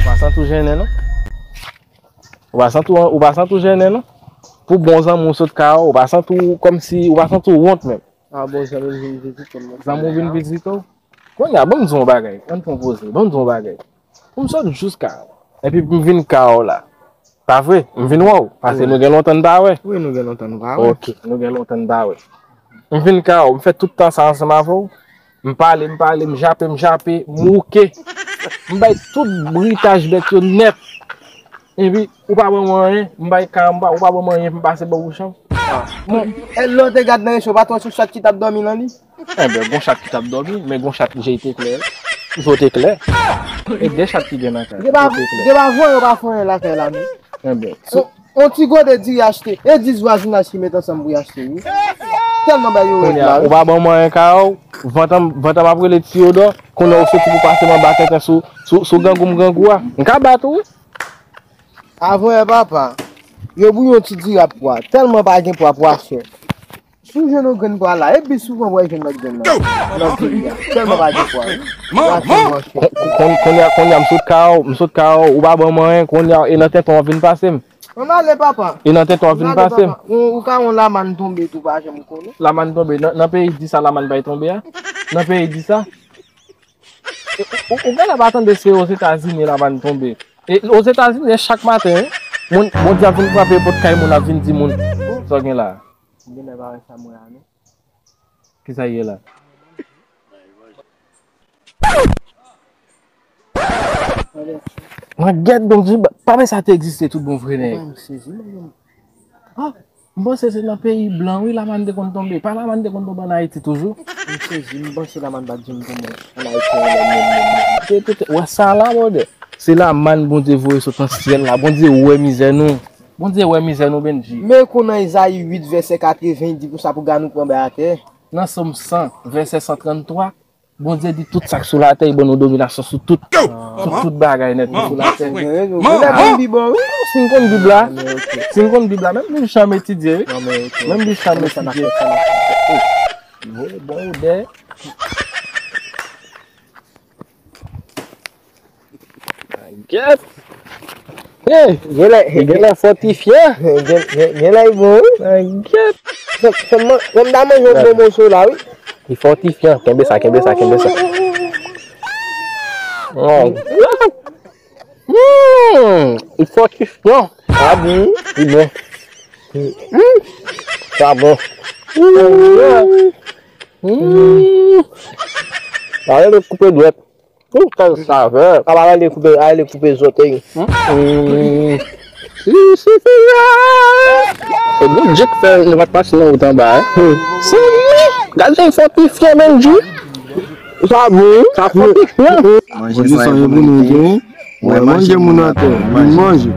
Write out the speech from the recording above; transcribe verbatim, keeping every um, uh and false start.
Ou pa santi w jennen, non? Ou pa santi w, ou pa santi w jennen, non? Pou bon zanmi w sot kay ou, ou pa santi w kòmsi, ou pa santi w wont menm? Ah bon, zanmi m vin vizite m. Zanmi w vin vizite w? Kounye a, ban m di w yon bagay. Ann pran poze. Ban m di w yon bagay. Pou m sot jous kay ou. Epi pou m vin kay ou la. Pa vre? M vin wè w. Paske nou gen lontan n pa wè. Wi, nou gen lontan n pa wè. Ok, nou gen lontan n pa wè. M vin kay ou, m fè tout tan sa ansanm avè w. M pale, m pale, m jape, m jape, m wouke. M bay tout britaj bèt yo nèt. Epi, ou pa ban mwen anyen, m bay kay ou, ou pa ban mwen anyen pou m pase bò bouch an. Bon, e lè w te gad nan recho, pa t wè se yon chat ki t ap dòmi nan li? Enben, gon chat ki t ap dòmi, men gon chat je l te klè. Je w te klè. E de chat ki gen nan kay. Depi avan yo pa fè anyen lakay la, non. Enben, On, on ti gode diri achte. E dis vwazinaj ki met ansanm pou y achte, wi. Tèlman bagay yo rèd la, wi. Ou pa ban mwen anyen kay ou, vant an, vant an m ap rele Tiyodò, kounye a ou soti pou pase m anba tenten sou, sou, sou grangou m grangou a. M ka bat ou, wi. Avan yè papa, yo bouyi yon ti diri ak pwa. Tèlman pa gen pwa, pwa chè. Si w jwenn yon grenn pwa la, e pi souvan w pral jwenn lòt grenn nan lòt peyi a. Tèlman pa gen pwa, wi. Pwa chè, pwa chè. Kon-, kon-, kounye a, kounye a, m sot kay ou, m sot kay ou, ou pa ban mwen anyen, kounye a, e nan tenten w ap vin pase m. Ann ale, papa. E nan tenten w ap vin pase m. Ou, ou ka wè yon lamann tonbe tou, pa janm konnen. Lamann tonbe, nan, nan peyi di sa lamann bay tonbe a? Nan peyi di sa? Ou, ou, ou genlè pa tande se Ozetazini lamann tonbe. E Ozetazini, e chak maten, wi. Moun, Bondye ap vin frape pòt kay moun, ap vin di moun, sa w gen la? Ou genlè pa wè sa mwen la, non? Kisa ye la? Mwen gèt Bondye, pa men sa te egziste tout bon vre, nèg. M sezi, mwen. Ah, m panse se nan peyi blan, wi, lamann te konn tonbe. Pa lamann te konn tonbe ann Ayiti toujou? M sezi, m panse lamann pa t janm tonbe ann Ayiti ankò menm, menm, menm. Te, te, te, wè sa la, brother. Se lamann Bondye voye sot nan syèl la. Bondye wè mizè nou. Bondye wè mizè nou, Bendji. Men kon nan Ezayi uit, vèsè katreven, di konsa pou gade nou pran bay atè. Nan Sòm san, vèsè san tranntwa, Bondye di tout sa k sou latè, li ban nou dominasyon sou tout, sou tout bagay nèt ki sou latè. Ou gen rezon. Ou lè konn Bib la, wi. Si n konn Bib la, si n konn Bib la, menm Bib chanm etidye, wi. Menm Bib chanm etidye. Oh, bon odè. Gèt. Hey, genlè, genlè fòtifyan. Gen, gen, genlè li bon, wi. Gèt. Sèlman, sèlman m ta manje yon bon moso la, wi. Li fòtifyan. Kenbe sa, kenbe sa, kenbe sa. Oh, gèt. Hmm, li fòtifyan. Sa bon, li bon. Hmm, sa bon. Hmm. Sa rele koupe dwèt. Ou kal savè. A pa ale koupe, ale koupe zòtèy. Hmm. Si, si, si, ah. E Bondye k fè nou pa t pase nan wout anba, hein. Hmm. Se li. Gade yon fòtifyan, Bondye. Sa bon, sa fòtifyan. Manje sa yo pou nou, hein. Wè, manje moun atè. Vin manje.